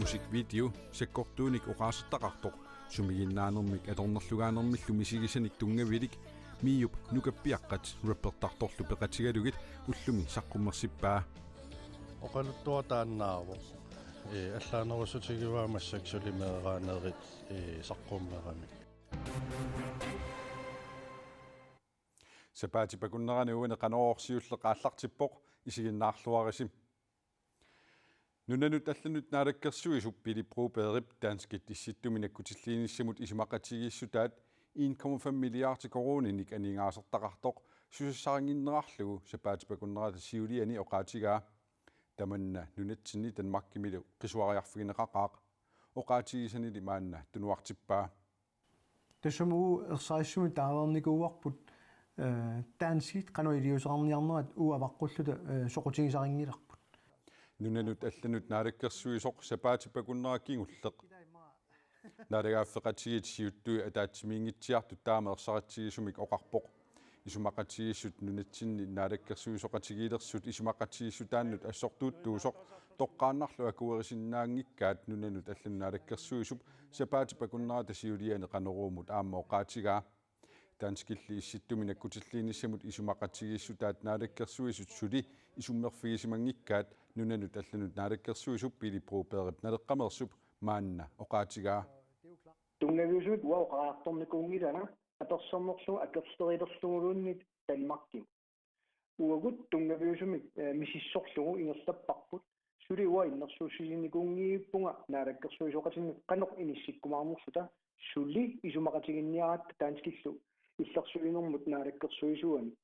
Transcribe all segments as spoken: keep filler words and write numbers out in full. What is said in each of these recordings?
Musikvideo sakkortuunik oqaasertaqartoq sumiginnaanermik atornerlugaanermillu misigisanik tunngavilik MIO-p Nukappiaqqat rappertartorlu peqatigalugit ullumi saqqummersippaa. Oqaluttuaq taannaavoq. Ee, allaanerussutigivaa massakkut suli meeraanerit, ee, saqqummeramik. Sapaatip akunnerani uani Qanorooq siulleq aallartippoq, isiginnaarluarisi. Nunanut allanut naalakkersuisup Pele Brobergip danskit Issittumi nakkutilliinissamut isumaqatigiissutaat en komma fem milliardi koruuninik aningaasartaqartoq susassarinnginnerarlugu sapaatip akunnerata siuliani oqaatigaa. Tamanna nunatsinni Danmarkimilu qisuariarfigineqaqaaq. Oqaatigisanili maanna tunuartippaa. Tassami uagut ersarissumik taaveernikuuarput, eh, danskit qanoq iliuuseqarniarnerat uagut avaqqulluta, eh, soqutigisarinngilarput. Nunanut allanut naalakkersuisoq sapaatip akunnera kingulleq naalagaaffeqatigiit siuttui ataatsimiinngitsiartut taama ersaritsigisumik oqarpoq. Isumaqatigiissut nunatsinni naalakkersuisoqatigiilersut isumaqatigiissutaannut assortuuttuusoq toqqaannarlu akuerisinnaanngikkaat nunanut allanut naalakkersuisup sapaatip akunnerata siuliani Qanoruumut aamma oqaatigaa. Danskilli Issittumi nakkutilliinissamut isumaqatigiissutaat naalakkersuisut suli isummerfigisimanngikkaat nunanut allanut naalakkersuisup Pele Brobergip Naleqqameersup maanna oqaatigaa. Tunngaviusumik uanga oqariartornikuunngilanga apersornerlugu akerlerilerluguluunniit Danmarkimut. Uagut tunngaviusumik, eh, misissorlugu ingerlapparput. Suli uanga innersuussisinnikuunngivippunga naalakkersuisooqatinnut qanoq inissikkumaarnerluta suli isumaqatiginniaratta danskillu illersuinermut naalakkersuisuanut.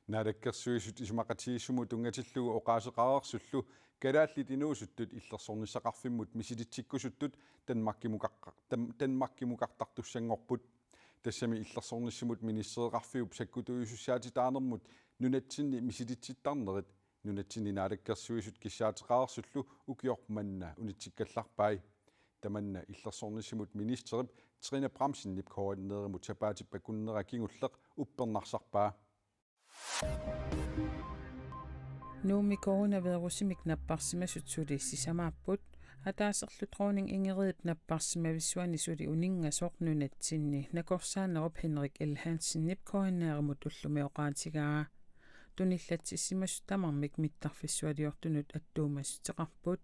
Naalakkersuisut isumaqatigiissumut tunngatillugu oqaaseqareersullu kalaallit inuusuttut illersornissaqarfimmut misilitsikkusuttut Danmarkimukaqqa-, Dan-, Danmarkimukartartussanngorput. Tassami illersornissamut ministereqarfiup sakkutuujusussaatitaanermut nunatsinni misilitsittarnerit nunatsinni naalakkersuisut kissaateqareersullu ukioq manna unitsikkallarpai. Tamanna illersornissamut ministerip Trine Bramsenip K N R-imut sapaatip akunnera kingulleq uppernarsarpaa. Nuummi coronavirusimik napparsimasut suli sisamaapput. Ataaserlu dronning Ingridip napparsimavissuani suli uninngasoq nunatsinni nakorsaanerup Henrik L. Hansenip K N R-imut ullumi oqaatigaa. Tunillatsissimasut tamarmik mittarfissualiortunut attuumassuteqarput.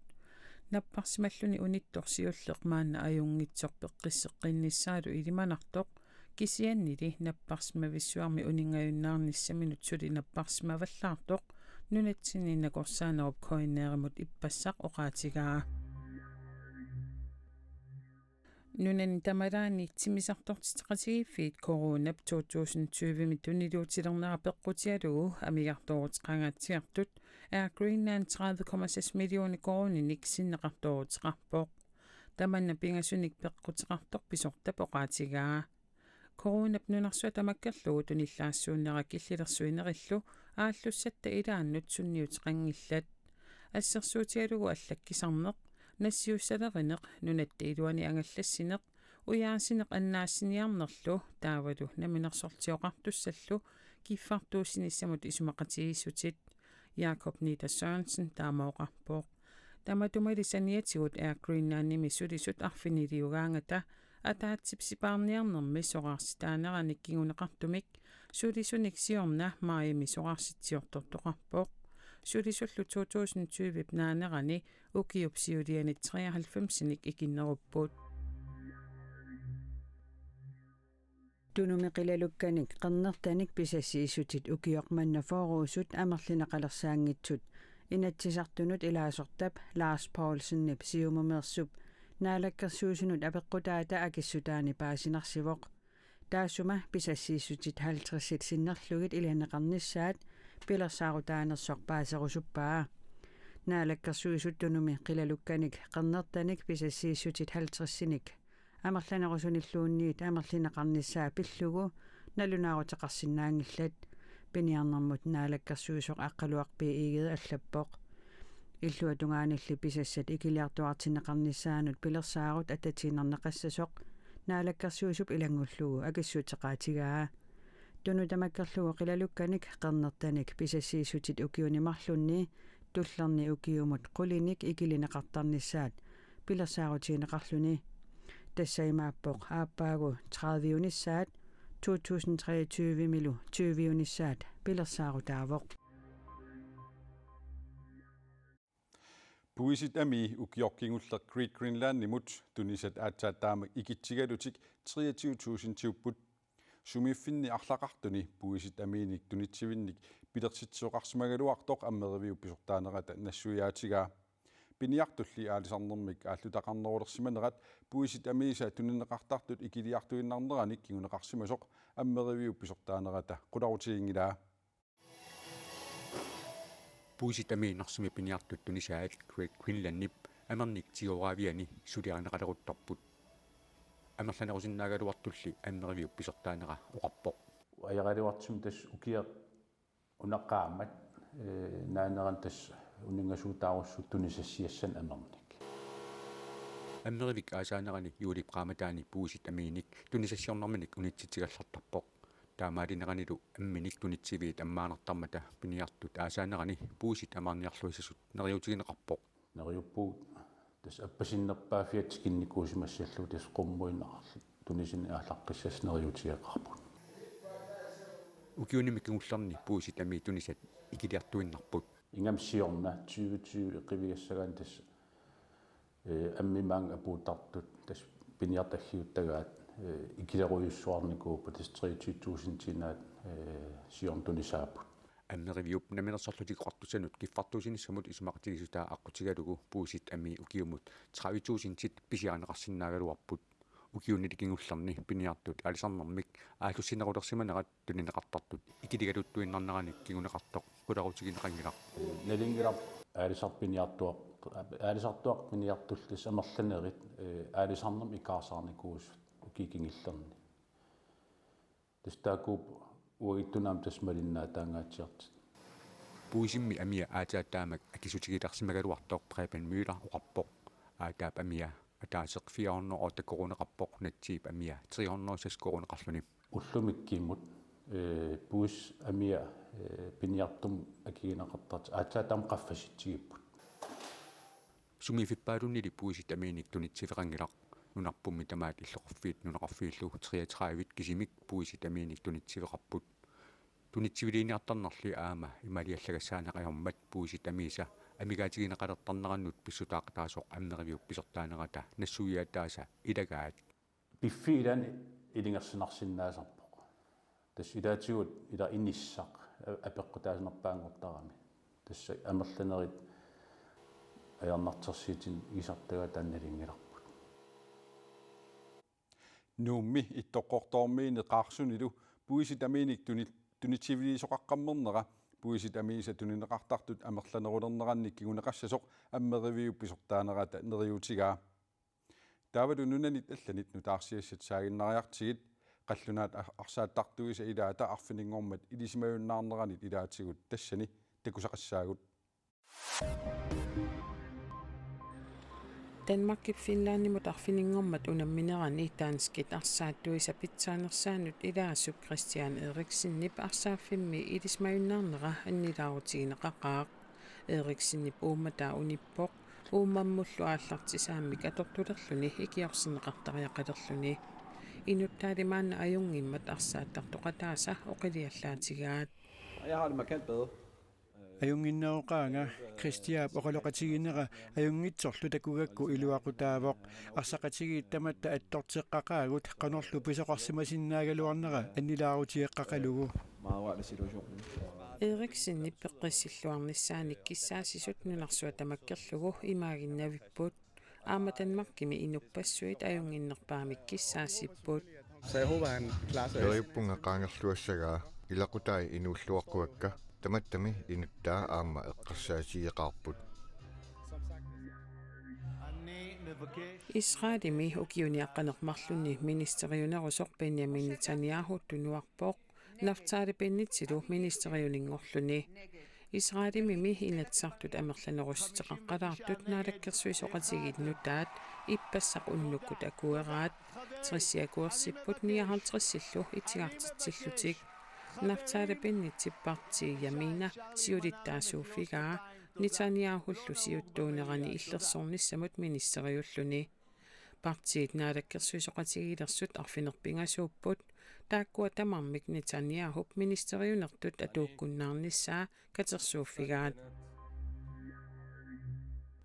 Napparsimalluni unittoq siulleq maanna ajunngitsoq peqqisseqqinnissaalu ilimanartoq kisiannili napparsimavissuarmi uninngajunnaarnissaminut suli napparsimavallaartoq nunatsinni nakorsaanerup K N R-imut ippassaq oqaatigaa. Nunani tamalaani timmisartortitseqatigiiffiit coronap to tusind tyve-mi tuniluutilernera peqqutigalugu amigartooruteqangaatsiartut Air Greenland tredive komma seks millioner koruuninik sinneqartooruteqarpoq. Tamanna pingasunik peqquteqartoq pisortap oqaatigaa. Coronap nunarsuaq tamakkerlugu tunillaassuunera killilersuinerillu aallussatta ilaannut sunniuteqanngillat. Assersuutigalugu allakkisarneq, nassiussalerineq, nunatta iluani angallassineq, ujaasineq annaassiniarnerlu taavalu namminersortioqartussallu kiffartuussinissamut isumaqatigiissutit. Jakob Nieder Sørensen taama oqarpoq. Tamatumali saniatigut Air Greenlandimi sulisut arfiniliugaangata ataatsip sipaarniarnermi soraarsitaaneranik kinguneqartumik sulisunik siorna maajimi soraarsitsiortortoqarpoq. Sulisullu to tusind tyve-p naanerani ukiup siuliani treoghalvfemsinik ikinnerupput. Tunumi qilalukkanik qernertanik pisassiissutit ukioq manna fyrreusut amerlineqalersaanngitsut Inatsisartunut ilaasortap Lars Poulsenip Siumumeersup naalakkersuisunut apeqqutaata akissutaani paasinarsivoq. Taassuma pisassiissutit halvtredsit sinnerlugit ilaneqarnissaat pilersaarutaanersoq paaserusuppaa. Naalakkersuisut Tunumi qilalukkanik qernertanik pisassiissutit halvtredsinik amerlanerusunilluunniit amerlineqarnissaa pillugu nalunaaruteqarsinnaanngillat, piniarnermut naalakkersuisoq Aqqaluaq B. Egede allappoq. Illuatungaanilli pisassat ikiliartuaartinneqarnissaannut pilersaarut attatiinnarneqassasoq naalakkersuisup ilanngullugu akissuteqaatigaa. Tunut tamakkerlugu qilalukkanik qernertanik pisassiissutit ukiuni marlunni tullerni ukiumut qulinik ikilineqartarnissaat pilersaarutigineqarluni. Tassa imaappoq aappaagu tredive-unissaat to tusind treogtyve-milu tyve-unissaat pilersaarutaavoq. Puisit amii ukioq kingulleq Great Greenlandimut tunisat aatsaat taamak ikitsigalutik treogtyve tusindiupput. Sumiiffinni arlaqartuni puisit amiinik tunitsivinnik pilersitsisoqarsimagaluartoq Ammeriviup pisortaanerata nassuiaatigaa. Piniartulli aalisarnermik aallutaqarnerulersimanerat puisit amiisa tunineqartartut ikiliartuinnarneranik kinguneqarsimasoq Ammeriviup pisortaanerata qularutiginngilaa. Puisit amii Narsami piniartut tunisaat Great Greenlandip amernik tigoraaviani suliarineqaleruttorput. Amerlanerusinnaagaluartulli Ammeriviup pisortaanera oqarpoq. Ajoragaluartumik tassa ukioq una qaammat, ee, naanerani tassa uninngasuutaarussuuvoq tunisassiassanik amernik. Ammerivik aasaanerani juulip qaammataani puisit amiinik tunisassiornerminik unitsitsigallartarpoq. Taamaalineranilu amminik tunitsiviit ammaanartarmata piniartut aasaanerani puisit amaarniarluisasut neriuutigineqarpoq. Neriuppugut tassa appasinnerpaaffiat tikinnikuusimassallugu tassa qummuinnarli tunisineq aallaqqissasoq neriuutigeqaarput. Ukiunimi kingullerni puisit amii tunisat ikiliartuinnarput. Ingammik siorna tyve tyve qiviassagaanni tassa, ee, ammit maanga apuuttartut tassa piniartut aggiuttagaat, ee, ikilerujussuarnikuupput tassa treogtyve tusindiinnaat, ee, siorna tunisaapput. Ammeriviup Namminersorlutik Oqartussanut kiffartuussinissamut isumaqatigiissutaa aqqutigalugu puisit amii ukiumut tredive tusindit pisiarineqarsinnaagaluarput. Ukiunili kingullerni piniartut aalisarnermik aallussinerulersimanerat tunineqartartut ikiligaluttuinnarneranik kinguneqartoq qularutigineqanngilaq. Nalunngilarput aalisartut piniartuar-, aalisartuartut piniartullu tassa amerlanerit, ee, aalisarnermik ikaarsaarnikuusut ukiuni kingullerni. Tassa taakkuupput uagutsinnut aamma tassa malinnaataangaatsiartut. Puisimmi amia aatsaat taamak akissutigilersimagaluartoq Preben Møller oqarpoq. Aataap amia ataaseq fire hundrede og otte koruuneqarpoq, natsiip amia tre hundrede og seks koruuneqarluni. Ullumikkut, ee, puisit amia, ee, piniartumik akigineqartartut aatsaat taamak qaffasitsigipput. Sumiiffippaalunnili puisit amiinik tunitsiveqanngilaq. Nunarpummi tamaat illoqarfiit nunaqarfiillu treogtredive kisimik puisit amiinik tunitsiveqarput. Tunitsiviliiniartarnerli aamma imaaliallagassaaneq ajormat puisit amiisa amigaatigineqalertarnerannut pissutaaqataasoq Ammeriviup pisortaanerata nassuiaataasa ilagaat. Piffissap ilaani ilungersunarsinnaasarpoq. Tassa ilaatigut ila inissaq a-, apeqqutaanerpaanngortarami. Tassa amerlanerit ajornartorsiutinik igisartagaat taanna nalunngilarput. Nuummi Ittoqqortoormiini Qaarsunilu puisit amiinik tuni-, tunitsiviliisoqaqqammernera puisit amiisa tunineqartartut amerlanerulernerannik kinguneqassasoq Ammeriviup pisortaanerata neriuutigaa. Taavalu nunanit allanit nutaarsiassat saaginnariartigit, qallunaat ar-, arsaattartuisa ilaata arfininngormat ilisimajunnaarneranit ilaatigut tassani takusaqassaagut. Danmarkip Finlandimut arfininngormat unamminerani danskit arsaattuisa pitsaanersaannut ilaasup Christian Eriksenip arsaaffimmi ilisimajunnaarnera annilaarutigineqaqaaq. Eriksenip uummataa unippoq, uummammullu aallartisaammik atortulerluni ikiorserneqartariaqalerluni. Inuttaali maanna ajunngimmat arsaattartoqataasa oqiliallaatigaat. Og jeg har det markant bedre. Ajunnginneroqaanga, Christianip oqaloqatiginera ajunngitsorlu takugakku iluaqutaavoq. Arsaqatigiit tamatta attorteqqaqaagut qanorlu pisoqarsimasinnaagaluarnera annilaarutigeqqaqalugu. Meget rørende situation. Eriksenip peqqissilluarnissaanik kissaasisut nunarsuaq tamakkerlugu imaaginnavipput. Aamma Danmarkimi inuppassuit ajunnginnerpaamik kissaasipput. Så jeg håber, han klarer sig. Neriuppunga qaangerluassagaa, ilaqutai inuulluaqquakka, tamattami inuttaa aamma eqqarsaatigeqaarput. Israelimi ukiuni aqqaneq-marlunni ministeriunerusoq Benjamin Netanyahu tunuarpoq Naftali Bennettilu ministeriuninngorluni. Israelimimi Inatsisartut amerlanerussuteqaqqalaartut naalakkersuisooqatigiit nutaat ippassaq unnukkut akueraat. Tressiakuersipput nioghalvtredsillu itigartitsillutik. Naftali Bennettip partii Yamina siulittaasuuffigaa Netanyahullu siuttuunerani illersornissamut ministeriulluni. Partiit naalakkersuisoqatigiilersut arfineq-pingasuupput, taakkua tamarmik Netanyahup ministeriunertut atuukkunnaarnissaa katersuuffigaat.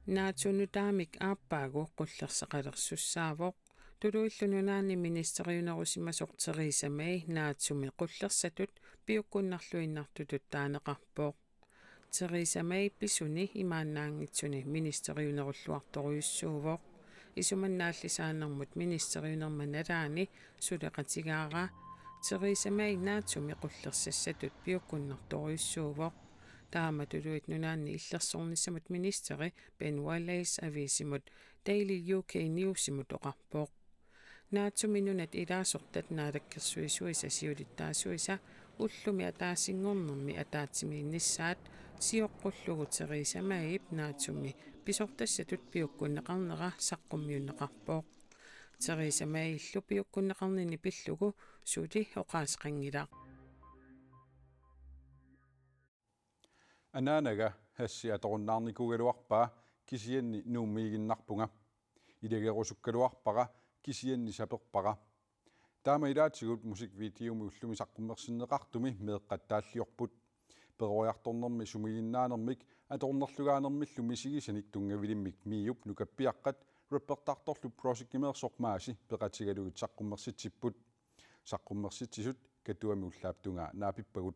NATO nutaamik aappaagu qullersaqalersussaavoq. Tuluillu Nunaanni ministeriunerusimasoq Theresa May NATO-mi qullersatut piukkunnarluinnartutut taaneqarpoq. Theresa May pisuni imaannaanngitsuni ministeriunerulluartorujussuuvoq. Isumannaallisaanermut ministeriunerma nalaani suleqatigaara. Theresa May NATO-mi qullersassatut piukkunnartorujussuuvoq. Taama Tuluit Nunaanni illersornissamut ministeri Ben Wallace aviisimut Daily U K Newsimut oqarpoq. NATO-mi nunat ilaasortat naalakkersuisuisa siulittaasuisa ullumi ataasinngornermi ataatsimiinnissaat sioqqullugu Theresa Mayip NATO-mi pisortassatut piukkunneqarnera saqqummiunneqarpoq. Theresa Mayillu piukkunneqarnini pillugu suli oqaaseqanngilaq. Anaanaga hashia atorunnaarnikuugaluarpaa kisianni Nuummiiginnarpunga. Ilagerusukkaluarpara kisianni saperpara. Taama ilaatigut musikvideomi ullumi saqqummersinneqartumi meeqqat taalliorput. Peroriartornermi sumiginnaanermik atornerlugaanermillu misigisanik tunngavilimmik MIO-p nukappiaqqat rappertartorlu Prosikkimeersoq Maasi peqatigalugit saqqummersitsipput. Saqqummersitsisut Katuami ullaap tungaa naapippagut.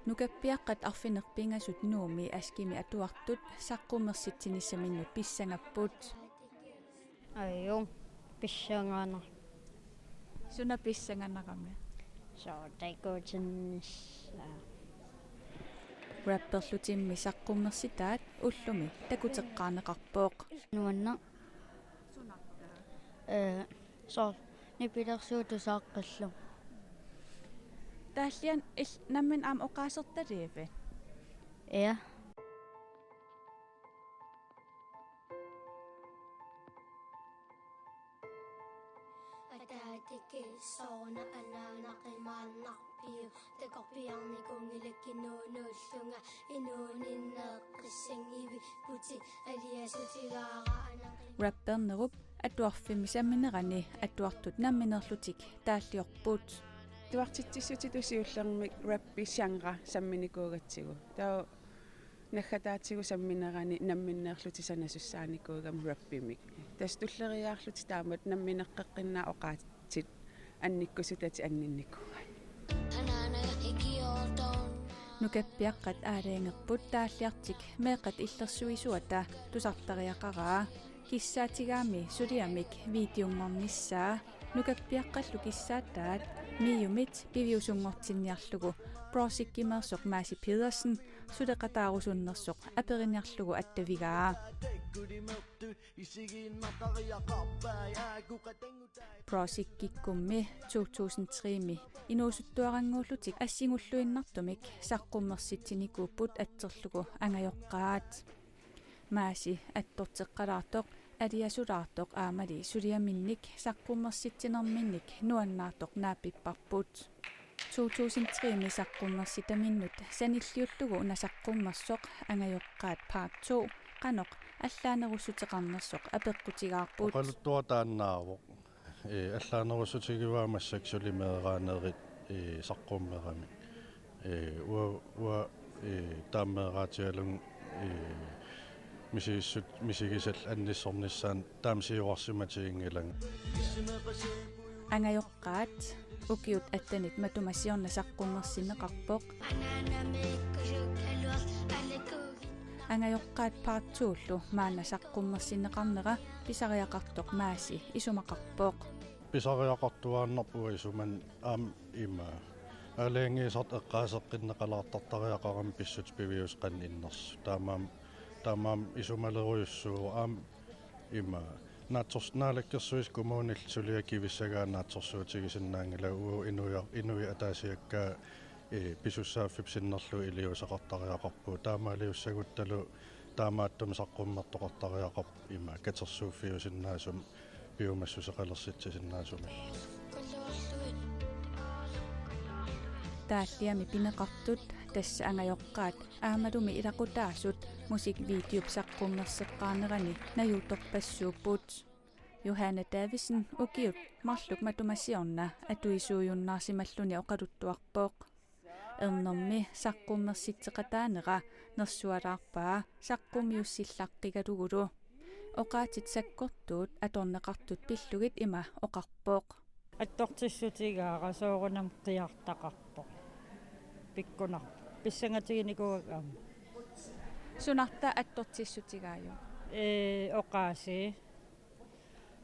Nukappiaqqat arfineq-pingasut Nuummi Askimi atuartut saqqummersitsinissaminnut pissangapput. Ajuu, pissanganaq. Suna pissanganaqami? Soorlu takutinnissaa. Rapperlutimmi saqqummersitaat ullumi takuteqqaarneqarpoq. Nuanneq. Ee, soorlu nipilersuut tusaaqqillu. Taalliani il-, nammineq aamma oqaasertaliivit? Ja. Ataataki sooruna anaanaqimaannarpiuk, takorpiarnikuunngilakka nuunuullunga inuuninneeqqissanngivipputit aliasutigaara anaqi- Rappernerup atuarfimmi samminerani atuartut nammineerlutik taalliorput. Atuartitsissutitut siullermik rappi genre samminikuugatsigu. Taava naggataatigut samminerani namminneerlutik sanasussaanikuugamik rappimik. Tassa tulleriiaarlutik taamatut nammineqqeqqinnaat oqaatsit annikkusutatik anninnikuugaat. Nukappiaqqat aalajangerput taalliartik meeqqat illersuisuata tusartariaqaraa. Kissaatigaami suliamik videonngornissaa. Nukappiaqqallu kissaataat MIO-mit piviusunngortinniarlugu Prosikkimeersoq Maasi Pedersen suleqataarusunnersoq aperiniarlugu attavigaa. Prosikkikkumi to tusind tre-mi inuusuttuarannguullutik assingulluinnartumik saqqummersitsinikuupput atserlugu Angajoqqaat. Maasi attorteqqalaartoq, aliasulaartoq aammali suliaminnik saqqummersitsinerminnik nuannaartoq naapipparput. To tusind tre-mi saqqummersitaminnut sanilliullugu una saqqummersoq Angajoqqaat Part to qanoq allaanerussuteqarnersoq apeqqutigaarput. Oqaluttuaq taannaavoq. Ee, allaanerussutigivaa massakkut suli meeraanerit, ee, saqqummeramik. Ee, uanga, uanga, ee, taama meeraatigalunga, ee, misigissut-, misigisallit annissornissaannut taama siuarsimatiginngilanga. Angajoqqaat ukiut attenit matuma siorna saqqummersinneqarpoq. Angajoqqaat Part to-llu maanna saqqummersinneqarnera pisariaqartoq Maasi isumaqarpoq. Pisariaqartuaannarpoq uanga isumanni aamma ima. Aalajangiisartut eqqaaseqqinneqalaartartariaqarami pissutsit piviusut qanoq innersut. Taamaammat, taamaammat isumalerujussuuvoq aamma ima. Naatsors-, Naalakkersuisut kommunillu suliat kivissagaat naatsorsuutigisinnaanngilagut uagut inuia-, inuit ataasiakkaat, ee, pisussaaffik sinnerlugu iliuuseqartariaqarpugut. Taamaaliussaguttalu taamaattumik saqqummertoqartariaqarpoq ima katersuuffiusinnaasumik piumassuseqalersitsisinnaasumillu. Taalliami pineqartut Tassa angajoqqaat aammalumi ilaqutaasut musikvideop saqqummerseqqaarnerani najuuttorpassuupput. Johanne Davidsen ukiut marluk matuma siorna atuisuujunnaarsimalluni oqaluttuarpoq. Ernermi saqqummersitseqataanera nersualaarpaa saqqummiussillaqqigalugulu. Oqaatsit sakkortuut atorneqartut pillugit ima oqarpoq: Attortissutigaara soorunami qiartaqarpoq. Pikkunarpoq. Pissangatiginikuuakka aamma. Sunarta attortissutigaajuk? Ee, oqaasii.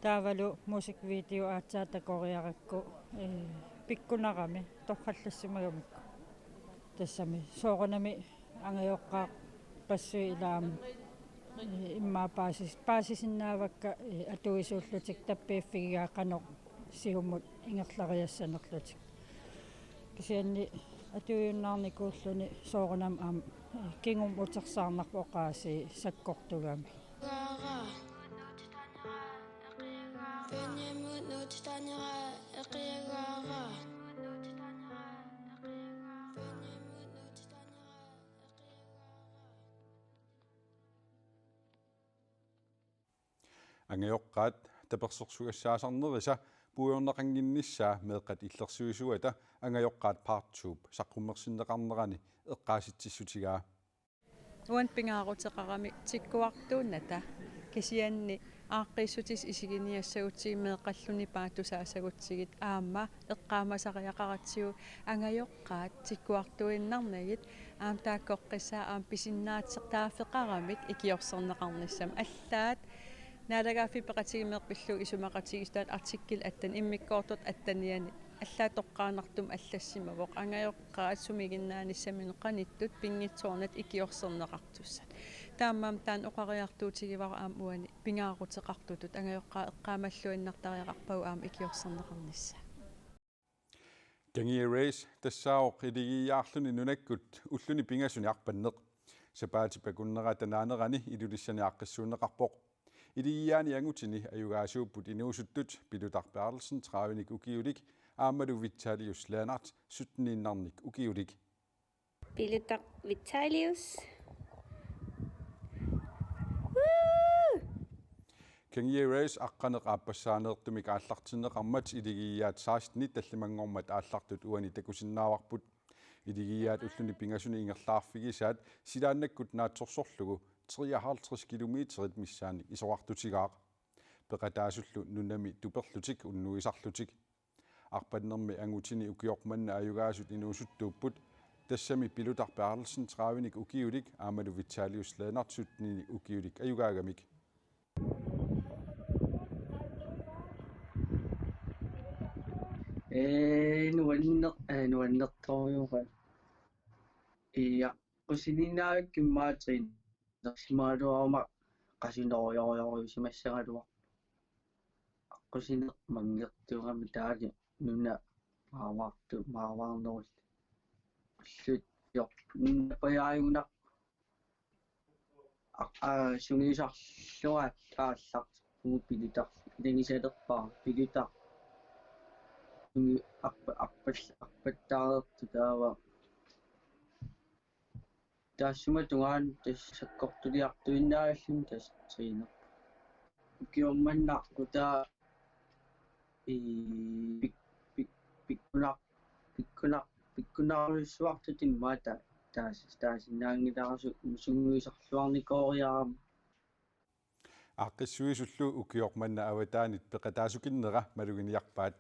Taavalu musikvideo aatsaat takoriarakku, ee, pikkunarami torrallassimagamikku. Tassami soorunami angajoqqaarpassuit ilaammi, ee, immaqa paasis-, paasisinnaavakka, ee, atuisuullutik tappiiffigigaat qanoq siumut ingerlariassanerlutik. Kisianni atuujunnaarnikuulluni soorunami aamma, ee, kingumut utersaarnarpoq oqaasii sakkortugami. Angajoqqaat tapersersugassaasarnerisa puigorneqannginnissaa meeqqat illersuisuata Angajoqqaat Part to saqqummersinneqarnerani eqqaasitsissutigaa. Uani pingaaruteqarami tikkuartuunnata, kisianni aaqqiissutissat isiginiassagutsigit meeqqalluni paatsusaasagutsigit aamma eqqaamasariaqaratsigu angajoqqaat tikkuartuinnarnagit aamma taakkoqqissaaq aamma pisinnaateqaramik ikiorserneqarnissamut. Allaat Naalagaaffiit Peqatigiinneq pillugu isumaqatigiissutaat artikel atten immikkoortortut attenianni allaat toqqaannartumik allassimavoq angajoqqaat sumiginnaanissaminut qanittut pinngitsoornata ikiorserneqartussat. Taamaammat taanna oqariartuutigivara aamma uani pingaaruteqartutut angajoqqaat eqqaamalluinnartariaqarpagut aamma ikiorserneqarnissaa. Kangia Race tassaavoq iligiiaarluni nunakkut ulluni pingasuni arpanneq. Sapaatip akunnerata naanerani Ilulissani aaqqissuunneqarpoq. Iligiiaani angutini ajugaasuupput inuusuttut Pilutaq Berthelsen tredivenik ukiulik aammalu Vitalius Lennert sytteniinnarnik ukiulik. Pilutaq Vitalius. Woo! Kangia Race aqqaneq aappassaaneertumik aallartinneqarmat iligiiaat sekstenit tallimanngormat aallartut uani takusinnaavarput. Iligiiaat ulluni pingasuni ingerlaarfigisaat silaannakkut naatsorsorlugu treoghalvtreds kilometerit missaannik isorartutigaaq. Peqataasullu nunami tuperlutik unnuisarlutik. Arpannermi angutini ukioq manna ajugaasut inuusuttuupput, tassami Pilutaq Berthelsen tredivenik ukiulik aammalu Vitalius Lennert sytteninik ukiulik ajugaagamik. Ee, nuanneq-, ee, nuannertorujuuvoq. Ee, aqqusininnaavik immaqa trin- nersimagaluaruma qasunerujorujorujussuusimassagaluaq. Aqqusineq manngertuugami taali nuna maavaartu-, maavaarnerullu. Ullut jo-, nuna pajaajugunarpoq. Aq-, aa, sungiusarlunga aallartikkuma Pilutaq, ilagisalerpara Pilutaq. Sungi-, arpa-, arpal-, arpattaareertoq taava. Taassuma tungaanut tassa sakkortuliartuinnaalluni tassa træner. Ukioq manna aqqutaa i pik-, pik-, pikkunar-, pikkunar-, pikkunarujussuartut immaqa ta-, taas-, taasinnaanngilarasut sungiusarluarnikooriarama. Aaqqissuisullu ukioq manna avataanit peqataasukinnera maluginiarpaat.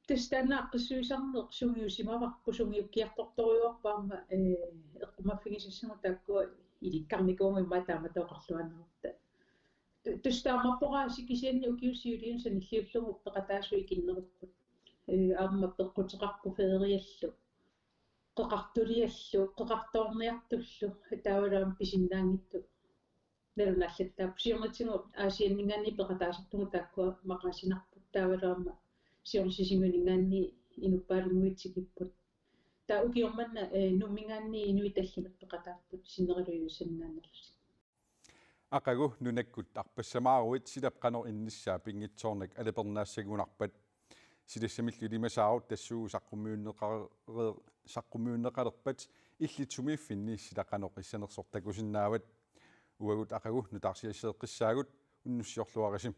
Tassa taanna aaqqissuisarneq sungiusimavarput, sungiukkiartortorujuarput aamma, ee, eqqumaffigisassamut taakkua ilikkarnikuummata immaqa taamatut oqarluarnerutta. Tu-, tassa taamaappoq aasiit kisianni ukiut siuliini sanilliullugu peqataasut ikinnerupput. Ee, aamma peqquteqarpoq feriallu. Qeqartuliallu, qeqartoorniartullu, taavalu aamma pisinnaanngitsut. Nalunaallattaarpoq siornatigut Aasianninngaanniit peqataasartugut taakkua maqaasinarput taavalu aamma siorna Sisimiuninngaanniit inuppaalunnguit tikipput. Taava ukioq manna, ee, Nuumminngaanniit inuit tallimat peqataapput sinneraluiussaninngaanniillutik. Aqagu nunakkut arpassamaaruit silap qanoq innissaa pinngitsoornak alapernaassagunarpat. Silassamillu ilimasaarut tassuugu saqqummiunneqare-, saqqummiunneqalerpat illit sumiiffinni sila qanoq issanersoq takusinnaavat. Uagut aqagu nutaarsiasseeqqissaagut, unnussiorluarisi.